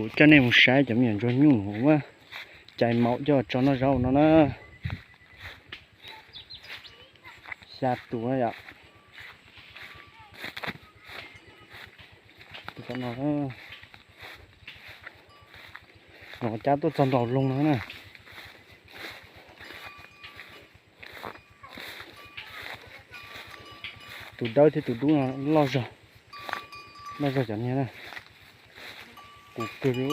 Kuv coj nej mus saib cov me nyuam ntsuag nyuj no muab cais maum coj tso noj zaub no na. Xya tus na yom. Tus tom no, nyuam qhuav cab tuaj txog nraum loog no na. Tus dawb thiab tus dub no loj zog, loj zog cov niag na. Qus kawg li,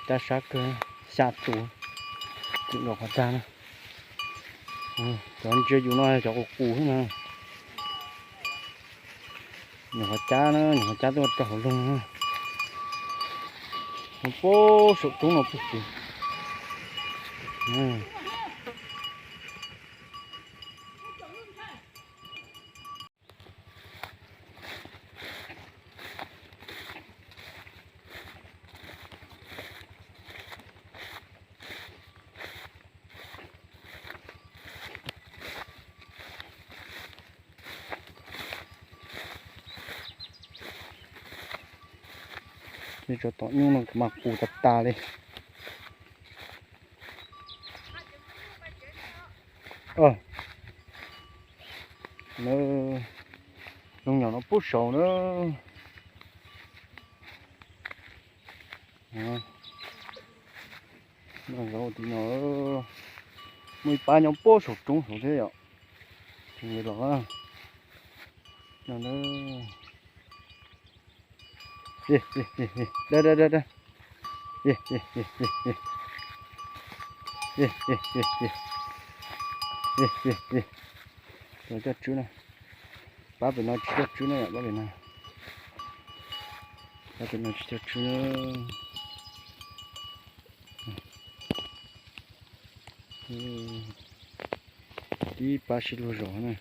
cab sab kawg, xya tus, tseem nkaus qhov tag na. Cov ntsia yus no cov qus qus xwb na. Nyuam qhuav cab na, nyuam qhuav cab tuaj rau hauv loog na. Pob saum roob no puag tid. Tej tsov tom nyuj no kuv mas qus tas tas li. Loog nyom no pub saud na. Noj zaub tim no, muaj ib pab nyob pub saum roob saud thiab yom. Tseem los no na. Da da da da. Coj tswb na. Pab pem no tsis coj tswb na, pab pem no, pab pem no tsis coj tswb na. Tib pab sib luag zos na.